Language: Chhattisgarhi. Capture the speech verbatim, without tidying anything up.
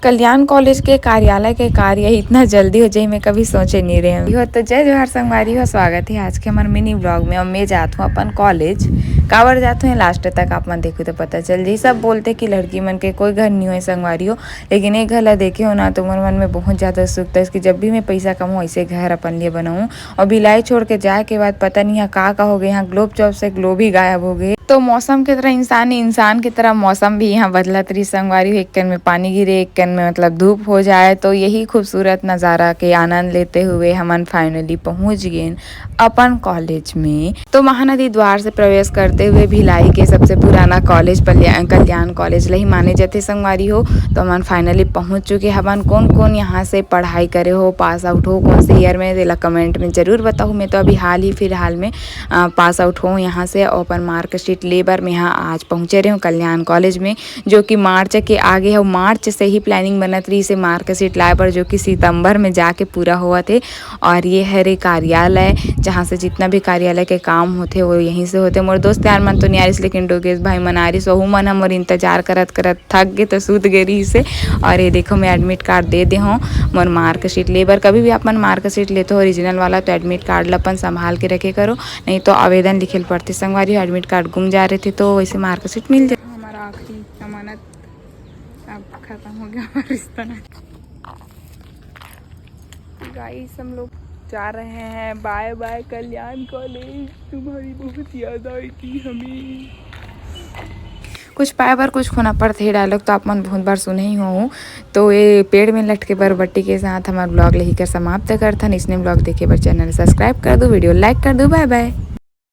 कल्याण कॉलेज के कार्यालय के कार्य इतना जल्दी हो जाही, मैं कभी सोचे नहीं रहे हूँ। तो जय जोहार संगवारी हो, स्वागत है आज के हमारे मिनी ब्लॉग में। और मैं जात हूँ अपन कॉलेज। काबर जात हूँ, लास्ट तक आप मन देखो तो पता चल जाही। सब बोलते कि लड़की मन के कोई घर नहीं होय संगवारी हो, लेकिन एक घर ला देखे हो ना, तो मोर मन में बहुत ज़्यादा उत्सुकता है कि जब भी मैं पैसा कमाऊँ, ऐसे घर अपन लिए बनाऊँ। और भिलाई छोड़ के जाए के बाद पता नहीं यहाँ का का हो गए, यहाँ ग्लोब चौक से ग्लोब ही गायब हो गए। तो मौसम की तरह इंसान, इंसान की तरह मौसम भी यहाँ बदलत रही संगवारी हो। एक कन में पानी गिरे, एक कन में मतलब धूप हो जाए, तो यही खूबसूरत नज़ारा के आनंद लेते हुए हमन फाइनली पहुँच गए अपन कॉलेज में। तो महानदी द्वार से प्रवेश करते हुए भिलाई के सबसे पुराना कॉलेज पल्या-, कल्याण कॉलेज ला ही माने जाथे संगवारी हो। तो हमन फाइनली पहुँच चुके हवन। कौन कौन यहाँ से पढ़ाई करे हो, पास आउट हो कौन से ईयर में, तेला कमेंट में जरूर बताओ। मैं तो अभी हाल ही फिलहाल में पास आउट हो यहाँ से, और अपन मार्कशीट ले बर मैं यहाँ आज पहुँचे रहे हूँ कल्याण कॉलेज में, जो कि मार्च के आगे है। मार्च से ही प्लानिंग बनत रही से मार्कशीट लाए बर, जो कि सितंबर में जाके पूरा हुआ थे। और ये हरे कार्यालय, जहाँ से जितना भी कार्यालय के काम होते वो यहीं से होते। मोर दोस्त यार मन तो नहीं आ रही, लेकिन डोगेश भाई मन आ रही, सोहू मन हमर इंतजार करत करत थक गए तो सूत गए रही से। और ये देखो, मैं एडमिट कार्ड दे दे हूँ मोर मार्कशीट ले बर। कभी भी अपन मार्कशीट लेते हो ओरिजिनल वाला, तो एडमिट कार्ड ला अपन संभाल के रखे करो, नहीं तो आवेदन लिखे ल पड़ते संगवारी हो। एडमिट कार्ड गुम जा रहे थे तो वैसे मार्कशीट मिल जाए। हमारा आखिरी अमानत अब खत्म हो गया हमारा रिश्ता ना। गाइस, हम लोग जा रहे हैं, बाय बाय कल्याण कॉलेज, तुम्हारी बहुत याद आएगी हमें। कुछ पाए बर कुछ खोना पड़थे, ये डायलॉग तो आप मन बहुत बार सुने ही हो। तो ये पेड़ में लटके बरबट्टी के साथ हमार ब्लॉग ला ही कर समाप्त करथन। इसने ब्लॉग देखे बर चैनल सब्सक्राइब कर दो, वीडियो लाइक कर दो। बाय बाय।